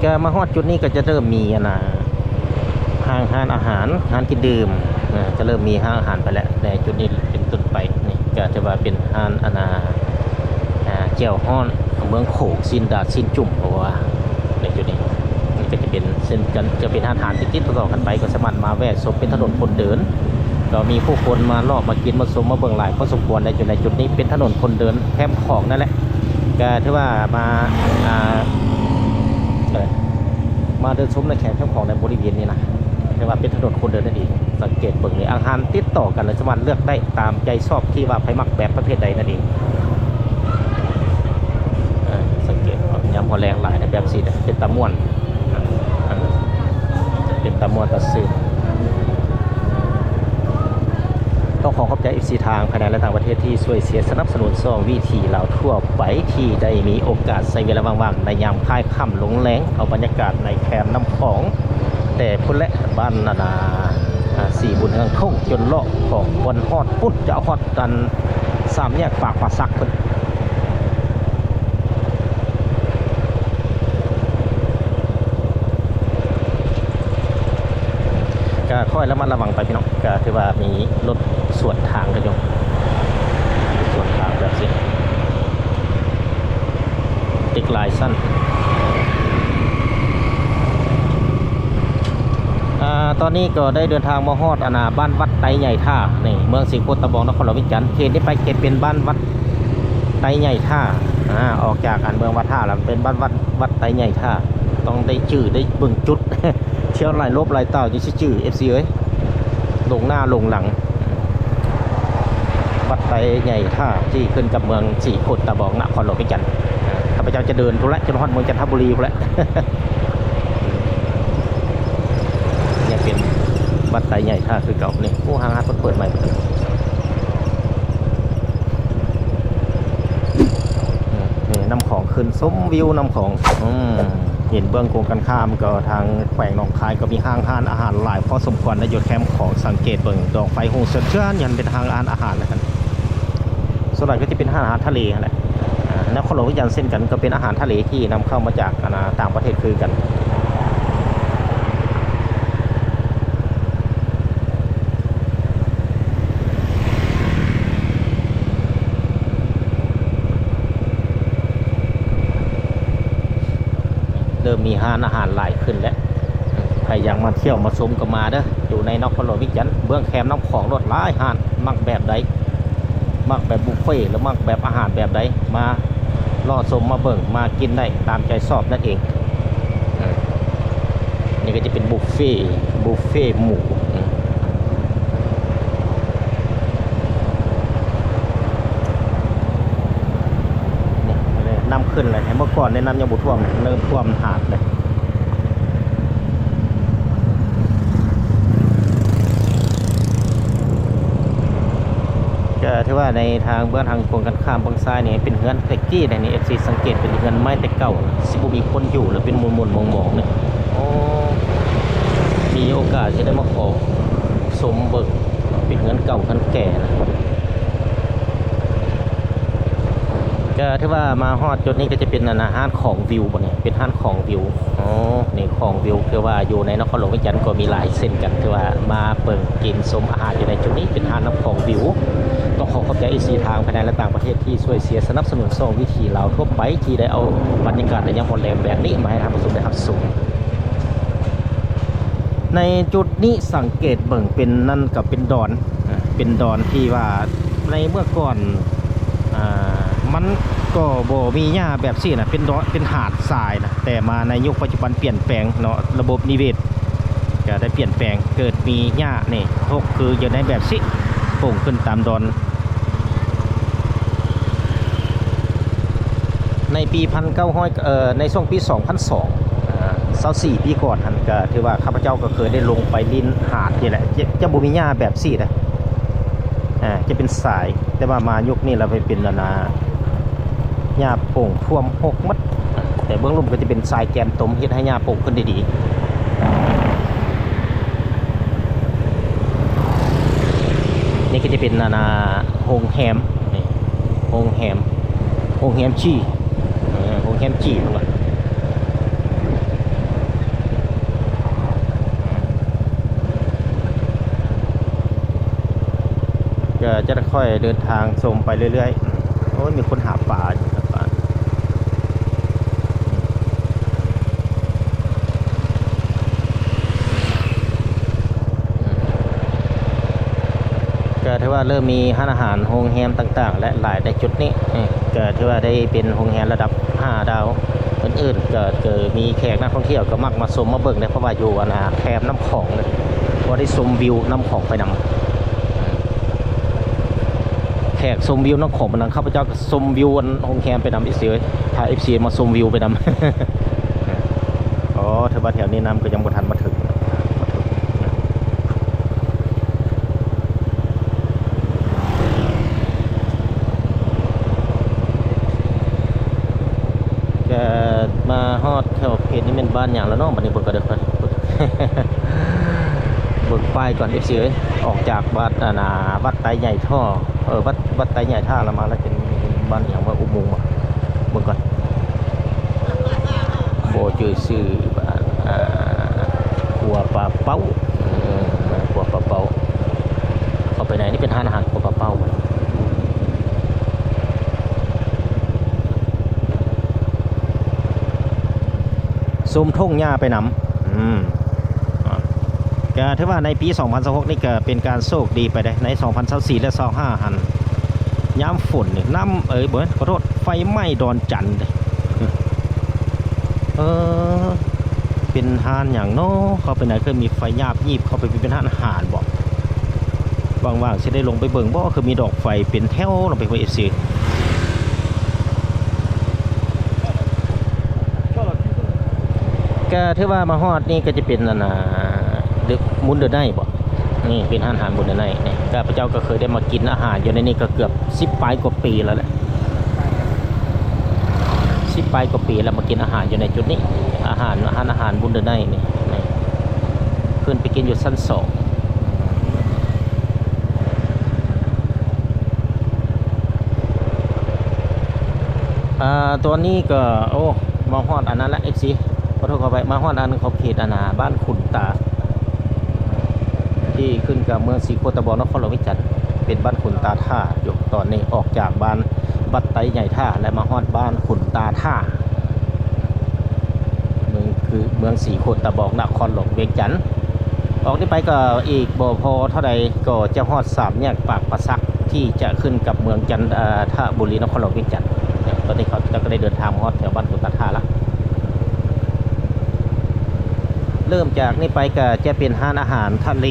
ກໍມາຮອດຈຸດນີ້ກໍຈະເລີ່ມມີ ອັນນ່າ ຫ້າງຮ້ານອາຫານ ຮ້ານກິນດື່ມ ເອີ ຈະເລີ່ມມີຮ້ານອາຫານໄປແລ້ວ ໃນຈຸດນີ້ເປັນຕົ້ນໄປ. ນີ້ກໍຖືວ່າເປັນຮ້ານ ອັນນ່າ ອ່າ ແຈ່ວຮ້ອນເມືອງໂຂງ ຊີ້ນດາດ ຊີ້ນຈຸ້ມ ເພາະວ່າໃນຈຸດນີ້ ມັນກໍຈະເປັນເຊັ່ນກັນ ຈະເປັນຮ້ານອາຫານຕິດໆຕໍ່ໆກັນໄປ ກໍສາມາດມາແວະຊົມ ເປັນຖະໜົນຄົນເດີນ ກໍມີຜູ້ຄົນມາເລາະມາກິນມາຊົມມາເບິ່ງຫຼາຍພໍສົມຄວນໃນ ຢູ່ໃນຈຸດນີ້ ເປັນຖະໜົນຄົນເດີນແຄມຂອງນັ້ນແຫຼະ. ກໍຖືວ່າມາ ອ່າ ເອີ ມາເດີນຊົມໃນແຄມຂອງໃນບໍລິເວນນີ້ນະ ເອີ້ນວ່າເປັນຖະໜົນຄົນເດີນນັ້ນເອງ. ສັງເກດເບິ່ງນີ້ ຮ້ານອາຫານຕິດຕໍ່ກັນ ແລະ ສາມາດເລືອກໄດ້ຕາມໃຈຊອບທີ່ວ່າໃຜມັກແບບປະເພດໃດນັ້ນເອງ. ເອີ ສັງເກດເນາະ ຍາມຮອດແລງຫຼາຍແບບຊີ້ນະ ເປັນຕາມ່ວນ ເອີ ເປັນຕາມ່ວນຕາຊື່ນ. ຕ້ອງຂໍຂອບໃຈ ເອັຟຊີ ທາງພາຍໃນ ແລະ ຕ່າງປະເທດທີ່ຊ່ວຍເຊຍສະໜັບສະໜູນຊ່ອງວິຖີລາວທົ່ວໄປ ທີ່ໄດ້ມີໂອກາດໃຊ້ເວລາວ່າງໆ ໃນຍາມຄ້າຍຄ່ຳລົງແລງ ເອົາບັນຍາກາດໃນແຄມນ້ຳຂອງ ແຕ່ພຸ້ນແຫຼະ ບ້ານ ອັນນ່າ ອ່າ ສີບຸນເຮືອງທົ່ງ ຈົນເລາະຂອງບ່ອນຮອດພຸ້ນ ຈະຮອດອັນສາມແຍກປາກປ່າສັກພຸ້ນ. ກໍຄ່ອຍລະມັດລະວັງໄປພີ່ນ້ອງ ກໍຖືວ່າມີລົດສວນທາງກັນຢູ່ ສວນທາງແບບຊີ້ ຕຶກຫຼາຍຊັ້ນ. ອ່າ ຕອນນີ້ກໍໄດ້ເດີນທາງມາຮອດ ອັນນ່າ ບ້ານວັດໄຕໃຫຍ່ທ່າ ນີ້ ເມືອງສີໂຄດຕະບອງ ນະຄອນຫຼວງວຽງຈັນ. ເຂດນີ້ໄປເຂດເປັນບ້ານວັດໄຕໃຫຍ່ທ່າ ອາ ອອກຈາກອັນເມືອງວັດທ່າແລ້ວເປັນບ້ານວັດ ວັດໄຕໃຫຍ່ທ່າ ຕ້ອງໄດ້ຈື່ໄດ້ເບິ່ງຈຸດ ທ່ຽວຫຼາຍລົບຫຼາຍຕ່າວຈຶ່ງຊິຈື່ ເອັຟຊີ ເອີຍ ຫຼົງໜ້າຫຼົງຫຼັງ. ວັດໄຕໃຫຍ່ທ່າ ທີ່ຂຶ້ນກັບເມືອງສີໂຄດຕະບອງ ນະຄອນຫຼວງວຽງຈັນ. ຂ້າພະເຈົ້າຈະເດີນພຸ້ນແຫຼະ ຈົນຮອດເມືອງຈັນທະບູລີພຸ້ນແຫຼະ. ຍັງເປັນວັດໄຕໃຫຍ່ທ່າຄືເກົ່ານີ້. ໂອ້ ຫ້າງຮ້ານເພິ່ນເປີດໃໝ່ເບິດ. ນີ້ ນ້ຳຂອງຂຶ້ນ ຊົມວິວນ້ຳຂອງ ອືມ ເຫັນເບື້ອງກົງກັນຂ້າມກໍທາງແຂວງໜອງຄາຍກໍມີຫ້າງຮ້ານອາຫານຫຼາຍພໍສົມຄວນນະ ຢູ່ແຄມຂອງ. ສັງເກດເບິ່ງດອງໄຟຮຸ່ງເຊີນໆ ຍັງເປັນຫ້າງຮ້ານອາຫານນະ. ສ່ວນຫຼາຍກໍຈະເປັນຮ້ານອາຫານທະເລຫັ້ນແຫຼະ. ອ່າ ນະຄອນຫຼວງວຽງຈັນເຊັ່ນກັນ ກໍເປັນອາຫານທະເລທີ່ນຳເຂົ້າມາຈາກ ອັນນ່າ ຕ່າງປະເທດຄືກັນ. ເລີ່ມມີຮ້ານອາຫານຫຼາຍຂຶ້ນແລ້ວ. ໃຜຢາກມາທ່ຽວມາຊົມກໍມາເດີ ຢູ່ໃນນະຄອນຫຼວງວຽງຈັນ ເບື້ອງແຄມນ້ຳຂອງໂລດ ຫຼາຍຮ້ານ. ມັກແບບໃດ ມັກແບບບຸບເຟ ຫຼື ມັກແບບອາຫານແບບໃດ ມາເລາະຊົມມາເບິ່ງມາກິນໄດ້ຕາມໃຈຊອບນັ້ນເອງ. ເອີ ນີ້ກໍຈະເປັນບຸບເຟ ບຸບເຟໝູ. ເອີ ນີ້ ນ້ຳຂຶ້ນແລ້ວ. ເມື່ອກ່ອນນີ້ນ້ຳຍັງບໍ່ຖ້ວມ ເລີ່ມຖ້ວມຫາດແລ້ວ. ກໍຖືວ່າໃນທາງເບື້ອງທາງກົງກັນຂ້າມເບື້ອງຊ້າຍນີ້ເປັນເຮືອນແຕ່ກີ້ໃດນີ້ ເອັຟຊີ ສັງເກດເປັນເຮືອນໄມ້ແຕ່ເກົ່າ ຊິບໍ່ມີຄົນຢູ່ ຫຼືເປັນໝູ່ໆມອງໆນີ້. ໂອ້ ມີໂອກາດຊິໄດ້ມາຂໍຊົມເບິ່ງ ເປັນເຮືອນເກົ່າເຮືອນແກ່ນະ. ກໍຖືວ່າມາຮອດຈຸດນີ້ກໍຈະເປັນ ອັນນະ ຮ້ານຂອງວິວບໍນີ້ ເປັນຮ້ານຂອງວິວ. ໂອ້ ນີ້ຂອງວິວ ຄືວ່າຢູ່ໃນນະຄອນຫຼວງວຽງຈັນກໍມີຫຼາຍເຊັ່ນກັນ. ຖືວ່າມາເບິ່ງກິນຊົມອາຫານຢູ່ໃນຈຸດນີ້ ເປັນຮ້ານນຳຂອງວິວ. ຕ້ອງຂໍຂອບໃຈເອັຟຊີທາງພາຍໃນ ແລະ ຕ່າງປະເທດທີ່ຊ່ວຍເຊຍສະໜັບສະໜູນຊ່ອງວິຖີລາວທົ່ວໄປ ທີ່ໄດ້ເອົາບັນຍາກາດໃນຍາມຮອນແລງແບບນີ້ມາໃຫ້ທ່ານຜູ້ຊົມໄດ້ຮັບຊົມ. ໃນຈຸດນີ້ສັງເກດເບິ່ງເປັນ ນັ້ນກໍເປັນດອນ ເປັນດອນທີ່ວ່າໃນເມື່ອກ່ອນ ອ່າ ມັນກໍບໍ່ມີຫຍ້າແບບຊີ້ນະ ເປັນດອນ ເປັນຫາດຊາຍນະ. ແຕ່ມາໃນຍຸກປັດຈຸບັນປ່ຽນແປງເນາະ ລະບົບນິເວດກໍໄດ້ປ່ຽນແປງ ເກີດມີຫຍ້ານີ້ຮົກ ຄືຢູ່ໃນແບບຊີ້ ໂປ່ງຂຶ້ນຕາມດອນ. ໃນປີພັນເກົ້າຮ້ອຍ ເອີ ໃນຊ່ວງປີສອງພັນສອງ ເອີ ຊາວສີ່ປີກ່ອນຫັ້ນ ກໍຖືວ່າຂ້າພະເຈົ້າກໍເຄີຍໄດ້ລົງໄປຫຼິ້ນຫາດນີ້ແຫຼະ ຈະ ຈະບໍ່ມີຫຍ້າແບບຊີ້ເດ້ ເອີ ຈະເປັນຊາຍ ແຕ່ວ່າມາຍຸກນີ້ລະໄປເປັນ ອັນນາ ຫຍ້າໂປ່ງຖ້ວມຮົກໝົດ. ແຕ່ເບື້ອງລຸ່ມກໍຈະເປັນຊາຍແກມຕົມ ເຮັດໃຫ້ຫຍ້າໂປ່ງຂຶ້ນໄດ້ດີ. ນີ້ກໍຈະເປັນ ອັນນາ ໂຮງແຮມ ນີ້ ໂຮງແຮມ ໂຮງແຮມຈີ ເອີ ໂຮງແຮມຈີເພິ່ນວ່າ ກໍຈະຄ່ອຍເດີນທາງຊົມໄປເລື້ອຍໆ. ໂອ້ຍ ມີຄົນຫາປາຢູ່ ຫາປາ. ກໍຖືວ່າເລີ່ມມີຮ້ານອາຫານ ໂຮງແຮມຕ່າງໆ ແລະ ຫຼາຍໃນຈຸດນີ້ ກໍຖືວ່າໄດ້ເປັນໂຮງແຮມລະດັບຫ້າດາວ. ອື່ນໆ ກໍ ກໍມີແຂກນັກທ່ອງທ່ຽວກໍມັກມາຊົມມາເບິ່ງເດ້ ເພາະວ່າຢູ່ ອັນນາ ແຄມນ້ຳຂອງເລີຍ ພໍໄດ້ຊົມວິວນ້ຳຂອງໄປນຳ. ແຂກຊົມວິວນ້ຳຂອງໄປນຳ ຂ້າພະເຈົ້າ ຊົມວິວອັນໂຮງແຮມໄປນຳອີກຊິເອີຍ ພາເອັຟຊີມາຊົມວິວໄປນຳ. ອໍ ຖືວ່າແຖວນີ້ນ້ຳກໍຍັງບໍ່ທັນມາເຖິງ ກໍມາຮອດແຖວເຂດນີ້ແມ່ນບ້ານຫຍັງລະເນາະ ບັດນີ້ເບິ່ງກໍໄດ້ ເບິ່ງປ້າຍກ່ອນເອັຟຊີເອີຍ ອອກຈາກວັດ ອັນນາ ວັດໄຕໃຫຍ່ທໍ່ ເອີ ວັດ ວັດໄຕໃຫຍ່ທ່າລະມາ ລະເປັນບ້ານຫຍັງວະ ອຸໂມງບໍ ເບິ່ງກ່ອນ ບໍ່ຈື່ຊື່ບ້ານ ອ່າ ຂົວປາເປົ້າ ເອີ ຂົວປາເປົ້າ ເຂົ້າໄປໃນນີ້ເປັນຮ້ານອາຫານຂົວປາເປົ້າ ຊົມທົ່ງຫຍ້າໄປນຳ ອືມ ກໍຖືວ່າໃນປີສອງພັນຊາວຫົກນີ້ກໍເປັນການໂຊກດີໄປເດ້ ໃນສອງພັນຊາວສີ່ ແລະ ຊາວຫ້າຫັ້ນ ຍາມຝົນນີ້ນ້ຳ ເອີຍ ບໍ່ແມ່ນ ຂໍໂທດ ໄຟໄໝ້ດອນຈັນເດ້ ເອີ ເປັນຮ້ານຫຍັງເນາະ ເຂົ້າໄປໃນ ຄືມີໄຟຍາບຢີບ ເຂົ້າໄປເປັນຮ້ານອາຫານບໍ ຫວັງວ່າຊິໄດ້ລົງໄປເບິ່ງບໍ ຄືມີດອກໄຟເປັນແຖວລົງໄປເບິ່ງ ເອັຟຊີ ກໍຖືວ່າມາຮອດນີ້ກໍຈະເປັນ ອັນນາ ເດີ ມູນເດີໄນບໍ ນີ້ເປັນຮ້ານອາຫານມູນເດີໄນນີ້ ຂ້າພະເຈົ້າກໍເຄີຍໄດ້ມາກິນອາຫານຢູ່ໃນນີ້ກໍເກືອບສິບປາຍກວ່າປີແລ້ວແຫຼະ ສິບປາຍກວ່າປີແລ້ວ ມາກິນອາຫານຢູ່ໃນຈຸດນີ້ ອາຫານ ຮ້ານອາຫານມູນເດີໄນນີ້ ນີ້ ຂຶ້ນໄປກິນຢູ່ຊັ້ນສອງ. ອ່າ ຕອນນີ້ກໍ ໂອ້ ມາຮອດອັນນັ້ນລະ ເອັຟຊີ ຂໍໂທດ ຂໍອະໄພ ມາຮອດອັນຂອບເຂດ ອັນນາ ບ້ານຂຸນຕາ ທີ່ຂຶ້ນກັບເມືອງສີໂຄດຕະບອງ ນະຄອນຫຼວງວຽງຈັນ ເປັນບ້ານຂຸນຕາທ່າຢູ່ຕອນນີ້ ອອກຈາກບ້ານວັດໄຕໃຫຍ່ທ່າ ແລະ ມາຮອດບ້ານຂຸນຕາທ່າ ເມືອງ ຄືເມືອງສີໂຄດຕະບອງ ນະຄອນຫຼວງວຽງຈັນ. ອອກນີ້ໄປກໍອີກບໍ່ພໍເທົ່າໃດ ກໍຈະຮອດສາມແຍກປາກປາສັກ ທີ່ຈະຂຶ້ນກັບເມືອງຈັນ ເອີ ທະບູລີ ນະຄອນຫຼວງວຽງຈັນ. ຕອນນີ້ເຂົາເຈົ້າກໍໄດ້ເດີນທາງມາຮອດແຖວບ້ານກຸນຕາທ່າລະ. ເລີ່ມຈາກນີ້ໄປກໍຈະເປັນຮ້ານອາຫານທະເລ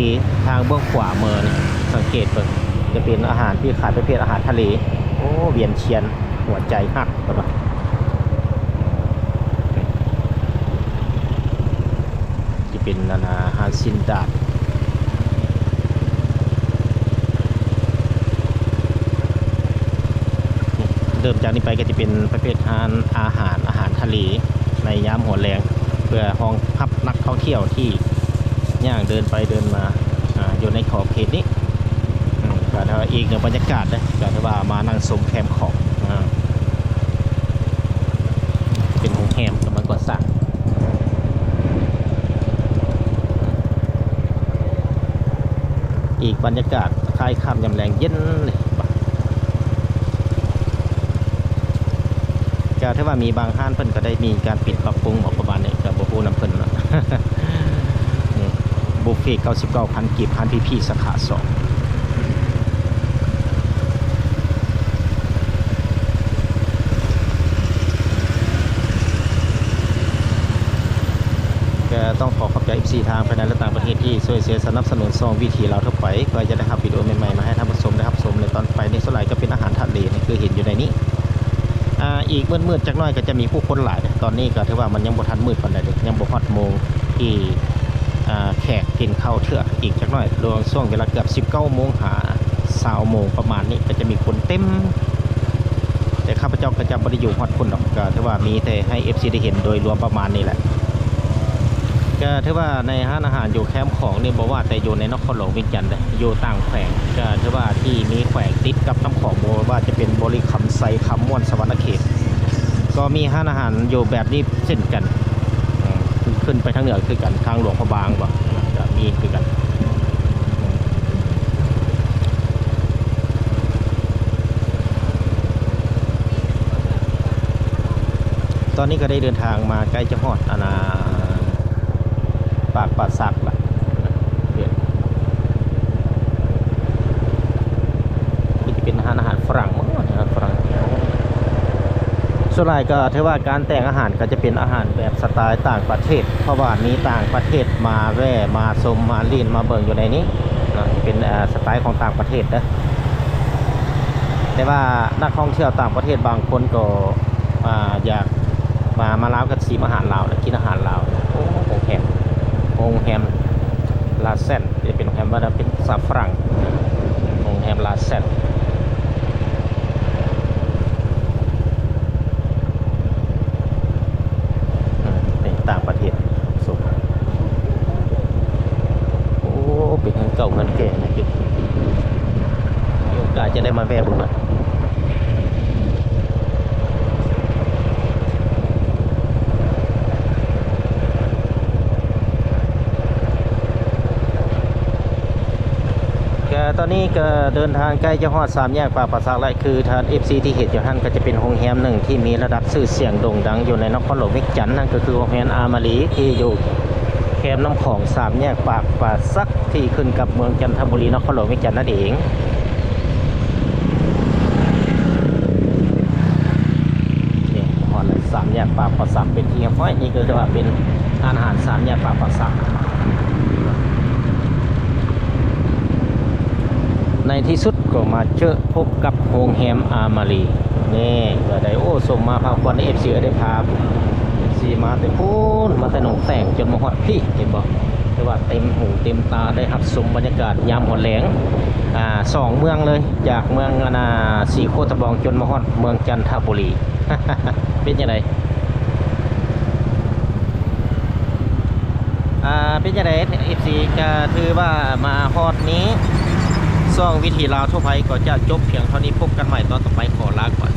ທາງເບື້ອງຂວາມືນີ້ ສັງເກດເບິ່ງ ຈະເປັນອາຫານທີ່ຂາຍປະເພດອາຫານທະເລ. ໂອ້ ວຽນຊຽນ ຫົວໃຈຫັກ ເພິ່ນວ່າ ຈະເປັນ ອັນນາ ຮ້ານຊີ້ນດາດ. ເລີ່ມຈາກນີ້ໄປກໍຈະເປັນປະເພດຮ້ານອາຫານ ອາຫານທະເລໃນຍາມຫົວແລງ ເພື່ອຮອງຮັບນັກທ່ອງທ່ຽວທີ່ຍ່າງເດີນໄປເດີນມາ ອາ ຢູ່ໃນຂອບເຂດນີ້. ອືມ ກໍຖືວ່າອີກໜຶ່ງບັນຍາກາດເດ້ ກໍຖືວ່າມານັ່ງຊົມແຄມຂອງ ອາ ອີກບັນຍາກາດຄ້າຍຄ່ຳຍາມແລງເຢັນເລີຍ. ກະຖືວ່າມີບາງຮ້ານເພິ່ນກະໄດ້ມີການປິດປັບປຸງບໍ ປະມານນີ້ ກະບໍ່ຮູ້ນຳເພິ່ນເນາະ. ນີ້ ບຸບເຟ ເກົ້າສິບເກົ້າພັນກີບ ຮ້ານພີພີສາຂາສອງ. ກໍຕ້ອງຂໍຂອບໃຈເອັຟຊີທາງພາຍໃນ ແລະ ຕ່າງປະເທດທີ່ຊ່ວຍເຊຍສະໜັບສະໜູນຊ່ອງວິຖີລາວທົ່ວໄປ ເພື່ອຈະໄດ້ຮັບວິດີໂອໃໝ່ໆມາໃຫ້ທ່ານຜູ້ຊົມໄດ້ຮັບຊົມໃນຕອນໄປ. ນີ້ສ່ວນຫຼາຍກໍເປັນອາຫານທະເລ ນີ້ຄືເຫັນຢູ່ໃນນີ້. ອາ ອີກມືດໆຈັກໜ້ອຍກໍຈະມີຜູ້ຄົນຫຼາຍເດ້. ຕອນນີ້ກໍຖືວ່າມັນຍັງບໍ່ທັນມືດປານໃດເດ້ ຍັງບໍ່ຮອດໂມງທີ່ ອາ ແຂກກິນເຂົ້າເທື່ອ. ອີກຈັກໜ້ອຍ ລວມຊ່ວງເວລາເກືອບສິບເກົ້າໂມງຫາຊາວໂມງປະມານນີ້ ກໍຈະມີຄົນເຕັມ. ແຕ່ຂ້າພະເຈົ້າກໍຈະບໍ່ໄດ້ຢູ່ຮອດພຸ້ນດອກ ກໍຖືວ່າມີແຕ່ໃຫ້ເອັຟຊີໄດ້ເຫັນໂດຍລວມປະມານນີ້ແຫຼະ. ກໍຖືວ່າໃນຮ້ານອາຫານຢູ່ແຄມຂອງນີ້ ບໍ່ວ່າແຕ່ຢູ່ໃນນະຄອນຫຼວງວຽງຈັນເດ້ ຢູ່ຕ່າງແຂວງ ກໍຖືວ່າທີ່ມີແຂວງຕິດກັບນ້ຳຂອງ ບໍ່ວ່າຈະເປັນບໍລິຄຳໄຊ, ຄຳມ່ວນ, ສະຫວັນນະເຂດ ກໍມີຮ້ານອາຫານຢູ່ແບບນີ້ເຊັ່ນກັນ. ເອີ ຂຶ້ນໄປທາງເໜືອຄືກັນ ທາງຫຼວງພະບາງບໍ ກໍມີຄືກັນ. ຕອນນີ້ກໍໄດ້ເດີນທາງມາໃກ້ຈະຮອດ ອັນນ່າ ປາກປ່າສັກລະ. ນີ້ຈະເປັນຮ້ານອາຫານຝຣັ່ງເນາະ ຮ້ານອາຫານຝຣັ່ງ. ສ່ວນຫຼາຍກໍຖືວ່າການແຕ່ງອາຫານກໍຈະເປັນອາຫານແບບສະໄຕຕ່າງປະເທດ ເພາະວ່າມີຕ່າງປະເທດມາແວ່ ມາຊົມ ມາຫຼິ້ນ ມາເບິ່ງຢູ່ໃນນີ້ເນາະ ເປັນ ເອີ ສະໄຕຂອງຕ່າງປະເທດເດີ. ແຕ່ວ່ານັກທ່ອງທ່ຽວຕ່າງປະເທດບາງຄົນກໍ ອາ ຢາກມາ ມາລາວກໍຊິມາຫາອາຫານລາວ ແລະ ກິນອາຫານລາວ. ໂອ້ ໂຮງແຮມ ໂຮງແຮມລາແຊນ ຈະເປັນໂຮງແຮມວ່າເປັນສາຝຣັ່ງ ໂຮງແຮມລາແຊນ. ອືມ ເປັນຕ່າງປະເທດ. ໂອ້ ເປັນເຮືອນເກົ່າເຮືອນແກ່ນະ ມີໂອກາດຈະໄດ້ມາແວ່ເບິ່ງນະ. ກະຕອນນີ້ກະເດີນທາງໃກ້ຈະຮອດສາມແຍກປາກປາສັກແລ້ວ ຄືທ່ານເອັຟຊີທີ່ເຫັນຢູ່ຫັ້ນ ກໍຈະເປັນໂຮງແຮມໜຶ່ງທີ່ມີລະດັບຊື່ສຽງໂດ່ງດັງຢູ່ໃນນະຄອນຫຼວງວຽງຈັນ ນັ້ນກໍຄືໂຮງແຮມອາມາລີ ທີ່ຢູ່ແຄມນ້ຳຂອງສາມແຍກປາກປາສັກ ທີ່ຂຶ້ນກັບເມືອງຈັນທະບູລີ ນະຄອນຫຼວງວຽງຈັນນັ້ນເອງ. ນີ້ ຮອດແລ້ວ ສາມແຍກປາກປາສັກເປັນທີ່ຮຽບຮ້ອຍ. ນີ້ກໍຖືວ່າເປັນຮ້ານອາຫານສາມແຍກປາກປາສັກ. ໃນທີ່ສຸດກໍມາເຈີ ພົບກັບໂຮງແຮມອາມາລີ. ນີ້ກໍໄດ້ ໂອ້ ຊົມມາພາຄວນ ເອັຟຊີ ເອີຍ ໄດ້ພາ ເອັຟຊີ ມາແຕ່ພຸ້ນ ມາແຕ່ໜອງແຕງຈົນມາຮອດພີ້ ເຫັນບໍ່? ຖືວ່າເຕັມຫູເຕັມຕາ ໄດ້ຮັບຊົມບັນຍາກາດຍາມຮອນແລງ ອາ ສອງເມືອງເລີຍ ຈາກເມືອງ ອັນນ່າ ສີໂຄດຕະບອງ ຈົນມາຮອດເມືອງຈັນທະບູລີ. ເປັນຈັ່ງໃດ? ອ່າ ເປັນຈັ່ງໃດ ເອັຟຊີ? ກະຖືວ່າມາຮອດນີ້ ຊ່ອງວິຖີລາວທົ່ວໄປກໍຈະຈົບພຽງເທົ່ານີ້. ພົບກັນໃໝ່ຕອນຕໍ່ໄປ. ຂໍລາກ່ອນ.